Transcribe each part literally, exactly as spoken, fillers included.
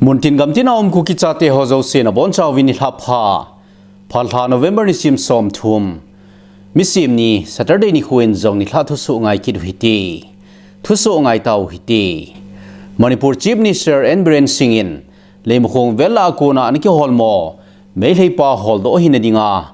Muntin gamtin a um Kuki chate ho jouse nabonchauvin nilhah pha. Phalbi lha November nisim somthum, Misim ni Saturday nikho in jong nilhah thusoh ngai kit u hite. Thusoh ngai tau hite. Manipur Chief Minister N Biren Singh in Leimakhong vel a kona ana kiholmo Meitei pa holdoh hina dinga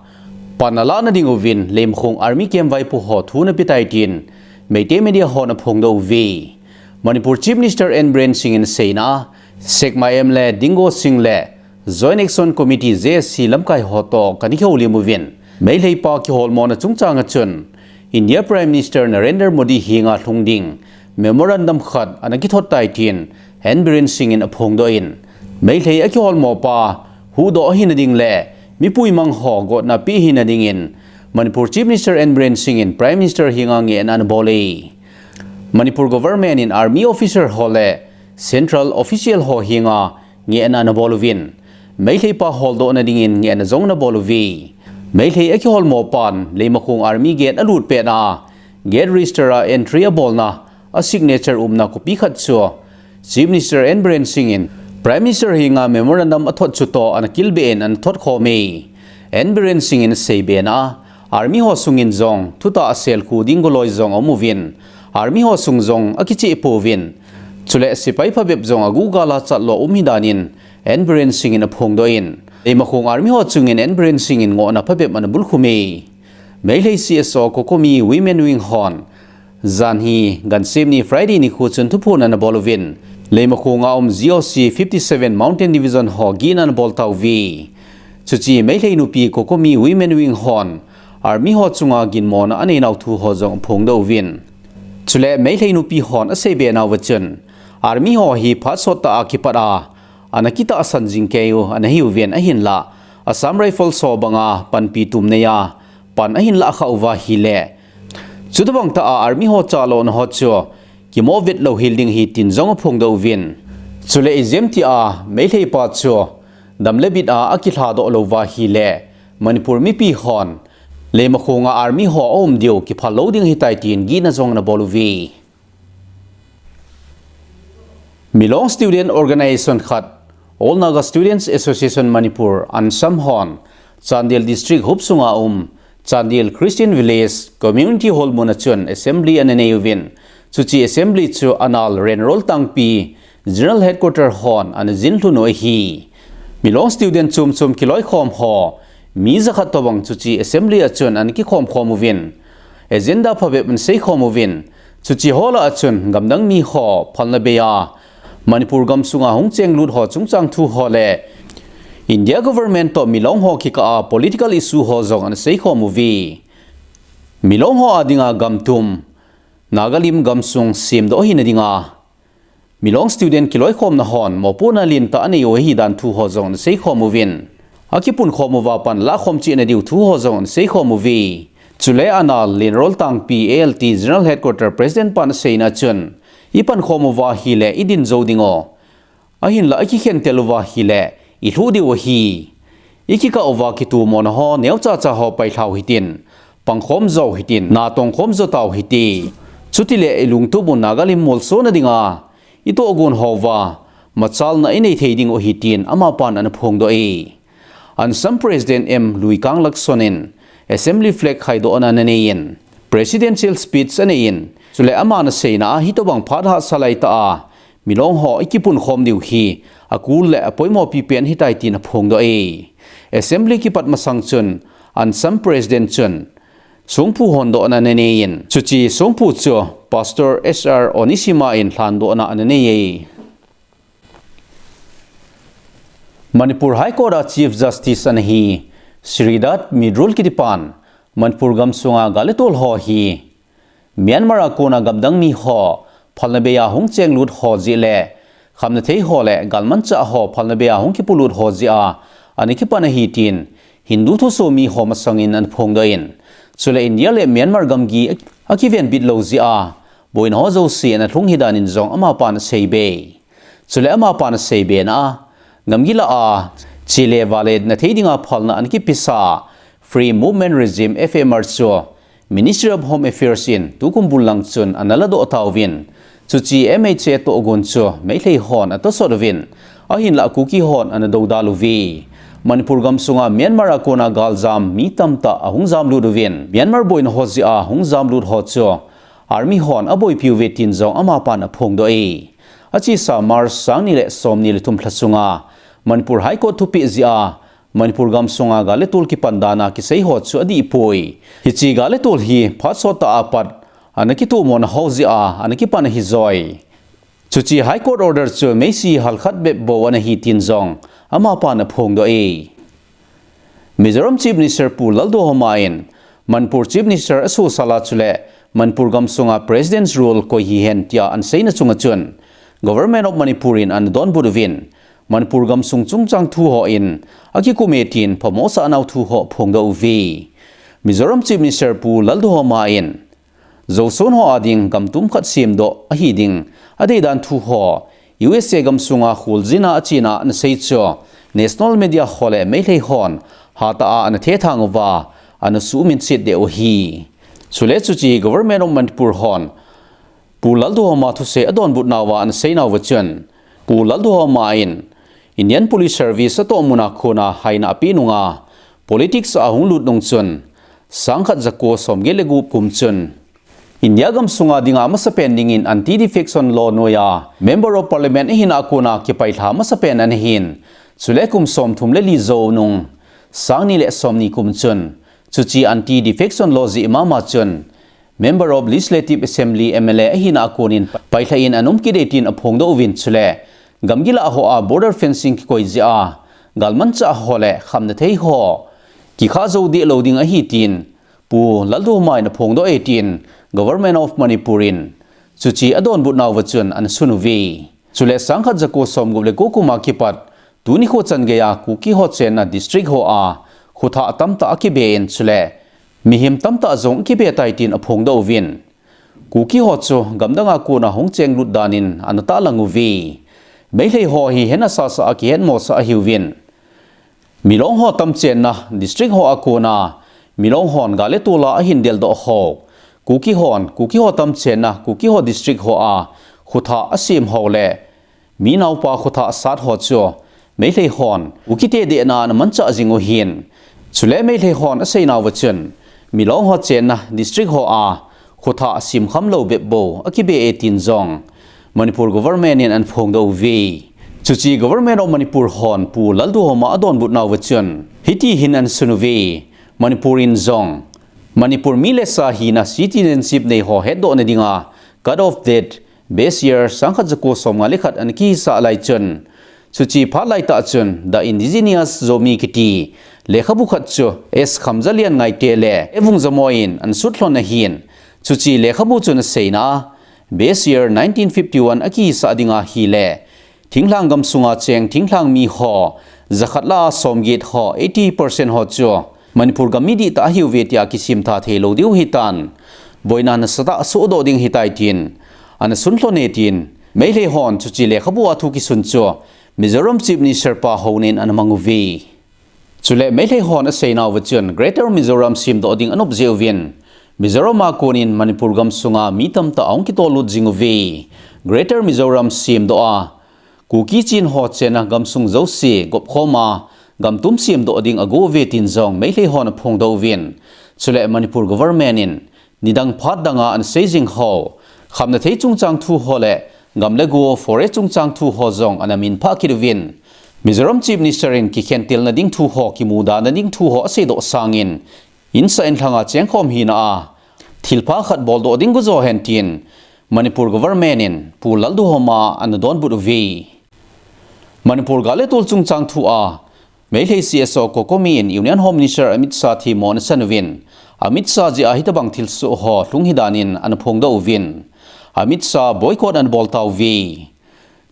pan ana lahna ding uvin Leimakhong Army camp vaipo ho thu ana petai tin Meitei media hon aphongdoh uve. Manipur Chief Minister N Biren Singh in aseina a, Sekma M L A Dingo Singh le Joint Action Committee J A C lamkai ho toh kana kihoulim uvin Meitei pa kiholmona chungchang a chun India Prime Minister Narendra Modi henga lhung ding memorandum khat ana kithot tai tin N Biren Singh in aphongdoh in, Meitei a kiholmo pa huhdoh hina ding le mipui mang ho gotna pe hina dingin Manipur Chief Minister N Biren Singh in Prime Minister henga ngehna ana bol e. Manipur government in army officer ho le central official ho henga ngehna ana bol uvin, Meitei pa holdohna dingin ngehna jong ana bol uve. Meitei a kiholmo pan Leimakhong Army gate alut pet a, gate register a entry abolna a signature umna copy khat chu Chief Minister N Biren Singh in Prime Minister henga memorandum athot chu toh ana kilbeh in ana thot khom e. N Biren Singh in aseibena a, army ho sungin jong thutah a selkhu ding goloi jong aum uvin, army ho sung jong akicheh pouvin, chule sepai phabep jong aguhgal a chatlo um hidan in N Biren Singh in aphongdoh in, Leimakhong army ho chungin N Biren Singh in ngohna phabep ana bulkhum e. Meitei C S O COCOMI Women Wing hon janhi Gansimni Friday nikho chun thuphon ana bol uvin, Leimakhong a um G O C fifty seven Mountain Division ho gihna ana bol tauve. Chuche Meitei nupi COCOMI Women Wing hon army ho chunga ginmona aneinau thu ho jong aphongdoh uvin, chule Meitei nupi hon aseibenau va chun army ho hi phat sot tah a kipat a ana kitahsan jing kei u ana hiuvin, ahinlah Assam Rifles ho banga panpi tum neiya pan ahin lahkhah uva ahile, chutobang tah a army ho chalona ho chu kimo vet louhel ding ahi tin jong aphongdoh uvin, chule ijemtia Meitei pa chu dam le bit a akilhadoh lou uva ahile Manipur mipi hon Leimakhong a army ho aum diu kiphal lou ding ahitai tin gihna jong ana bol uve. Milong Student Organisation khat, All Naga Students Association Manipur, ANSAM hon Chandel District huop sunga um Chandel Christian Village Community Hall mun a chun assembly ana nei uvin, chuche assembly chu anal Renrol Tangpi General Headquarter hon ana jinlhun u ahi. Milong student chom chom kiloikhom ho mi jakhat tobang chuche assembly a chun ana kikhom khom uvin, agenda phabep ana seikhom uvin, chuche ho lah a chun gamdang mi ho phalna bei a Manipur gamsunga hung chenglut ho chungchang thu ho le India government toh Milong ho kikah a political issue ho jong ana seikhom uve. Milong ho a dinga gamtum Nagalim gamsung semdoh hina dinga Milong student kiloikhomna hon mopohna lentah anei u ahidan thu ho jong ana seikhom uvin, akipunkhom uva pan lahkhom cheh nadiu thu ho jong ana seikhom uve. Chule anal Lenrol Tangpi A L T General Headquarter President pan aseina chun, ipankhom uva ahile idin jou ding u, ahinlah ikikhentel uva ahile ilhuh diu ahi. Ikikah uva kitomona ho neocha cha ho pailhau hitin, pangkhom jou hitin, natongkhom jou tau hite. Chutile ilungtup u Nagalim molsona dinga itohgon houva machalna inei thei ding u ahi tin amapan ana phongdoh e. ANSAM President M Luikang Lakson in Assembly flag khaidohna ana nei in, Presidential speech anei in, chule aman aseina a hitobang phat hahsa laitah a Milong ho ikipunkhom diu hi akul le apoimo pipen ahitai tin aphongdoh e. Assembly kipat masang chun ANSAM President chun songphu hondohna ana nei in, chuche songphu chu Pastor S R Onishima in lhandohna ana nei e. Manipur High Court a Chief Justice ana hi Sridhat Middle kitipan Manipur gamsunga gal le tol ho hi Myanmar a kona gamdang mi ho phalna bei a hung chenglut ho jeh le khamna thei ho le galmanchah ho phalna bei a hung kipolut ho jeh a ana kipan ahi tin Hindu thusoh mi ho masangin ana phongdoh in, chule India le Myanmar gamgi akivenbit lou jeh a boina ho jouse ana lhung ahidan in jong amapan aseibe. Chule amapan aseibena a, gamgi lah a chele vale na thei dinga phalna ana kipesa Free Movement Regime, F M R, chu Ministry of Home Affairs in tukum bul lang chun ana ladoh tauvin, chuche M H A tohgon chu Meitei hon atosot uvin, Ahinlah Kuki hon ana dodal uve. Manipur gamsunga Myanmar a kona galjam mi tamtah ahung jamlut uvin, Myanmar boina ho jeh a hung jamlut ho chu Army hon aboipi uve tin jong amapan aphongdoh e. Achesa March sang ni le som ni le thum lha sunga Manipur High Court thupeh jeh a Manipur gamsunga gal le tol kipan dan a kisei ho chu adih poi. Hiche gal le tol hi phat sottah a pat ana kitomona ho jeh a ana kipan ahi joi. Chuche High Court order chu meisi halkhat bep bou ana hi tin jong amapan aphongdoh e. Mizoram Chief Minister Pu Lalduhoma in Manipur Chief Minister asosal a chule Manipur gamsunga President's Rule koi hihen tia ana seina chunga chun Government of Manipur in ana donbut uvin, Manipur gamsung chungchang thu hon akikume tin phamosah nau thu ho aphongdoh uve. Mizoram Chief Minister Pu Lalduhoma in Zoson ho a ding gam tum khat semdoh ahi ding adeidan thu ho U S A gamsunga kholjin a achena ana sei chu national media ho le Meitei hon hatah a ana thethang uva ana suhminset deh u ahi. Chule chuche Government of Manipur hon Pu Lalduhoma thusei adonbut nauva ana sei nauva chun, Pu Lalduhoma in Indian Police Service atoh muna kona haina ape nunga politics a ahung lut nung chun, sangkhat jako somget le gup kum chun India gamsunga dinga masapen dingin Anti-Defection Law noiya Member of Parliament ahina kona kipailha masapen ana hin, chule kum somthum le li jou nung sang ni le somni kum chun, chuche Anti-Defection Law jeh mama chun Member of Legislative Assembly, M L A, ahina konin pailha in ana um kit e tin aphongdoh uvin chule, gamgi lah hoa border fencing kikoi jeh a galmanchah ho le khamna thei ho kikha jou deh lou ding ahi tin Pu Lalduhoma in aphongdoh e tin Government of Manipur in chuche adonbut nauva chun ana sun uve. Chule sangkhat jako somgup le ko kum a kipat tuni kho chan geiya Kuki ho chenna district hoa khothah tamtah akibe in chule mihem tamtah jong akibe tai tin aphongdoh uvin, Kuki ho chu gamdang a kona hung chenglut danin ana tahlang uve. Meitei ho hi hena sasa a kihetmosah ahiuvin, Milong ho tamchenna district hoa kona Milong hon gal le tol a ahin deldoh ho, Kuki hon Kuki ho tamchenna Kuki ho district hoa khothah asem ho le mi naopa khothah asat ho chu Meitei hon Kukite dehna ana manchah jing u ahin. Chule Meitei hon asei nauva chun Milong ho chenna district hoa khothah asemkham lou bep bou akibe e tin jong Manipur government in ana phongdoh uve. Chuche Government of Manipur hon Pu Lalduhoma adonbut nauva chun hiti hin ana sun uve. Manipur in jong Manipur mi le sa hina citizenship nei ho hetdohna dinga cut off date base year sangkhat jako somnga le khat ana kihisah lai chun, chuche phat laitah chun The Indigenous Zomi kiti lekhabu khat chu S Khamjalian Ngaite le E Vungjamoi in ana sutlhon ahin, chuche lekhabu chun aseina a base year nineteen fifty-one akihisah dinga ahile, Thinglhang gamsunga cheng thinglhang mi ho jakhat lah a somget ho, eighty percent ho chu Manipur gam mi dihtah ahiuve tia kisemtha theilou diu ahitan, boina nasatah a sohdoh ding ahitai tin ana sunlhon e tin Meitei hon chuche lekhabu a thu kisun chu Mizoram Chief Minister pa houin ana mang uve. Chule Meitei hon asei nauva chun Greater Mizoram semdoh ding anop jeh uvin, Mizoram a konin Manipur gamsunga mi tamtah ahung kitollut jing uve. Greater Mizoram semdoh a Kuki Chin ho chenna gamsung jouse gopkhom a gamtum semdoh ding ago uve tin jong Meitei hon aphongdoh uvin, chule Manipur government in nidang phat danga ana sei jing ho, khamna thei chungchang thu ho le gam le go forest chungchang thu ho jong ana minphah kit uvin, Mizoram Chief Minister in kikhentelna ding thu ho, kimudana ding thu ho aseidoh sangin, insah inlhanga chengkhom hina a thilpha khat boldoh ding go jo hen tin Manipur government in Pu Lalduhoma ana donbut uve. Manipur gal le tol chungchang thu a Meitei C S O COCOMI in Union Home Minister Amit Shah themmo ana san uvin, Amit Shah jeh a hitobang thilsoh ho lhung ahidan in ana phongdoh uvin, Amit Shah boycott ana bol tauve.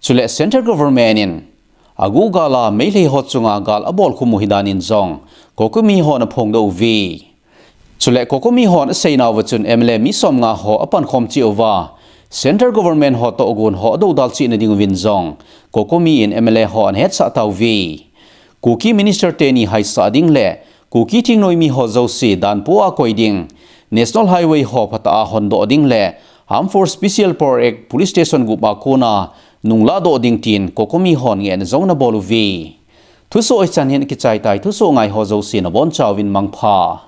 Chule Central Government in aguh gal a Meitei ho chunga gal abolkhum u ahidan in jong COCOMI hon aphongdoh uve. Chule COCOMI hon asei nauva chun M L A mi somnga ho apankhom cheh uva, Central Government ho toh gon ho adodal cheh na ding uvin jong COCOMI in M L A ho ana hetsah tauve. Kuki Minister teni haisah ding le Kuki thingnoimi ho jouse danpo a koi ding, National Highway ho phatah a hondoh ding le Armed Force Special Power Act Police Station gup a kona nunglah doh ding tin COCOMI hon ngehna jong ana bol uve. Thusoh hichan hin akichai tai, thusoh ngai ho jouse nabonchauvin mangpha.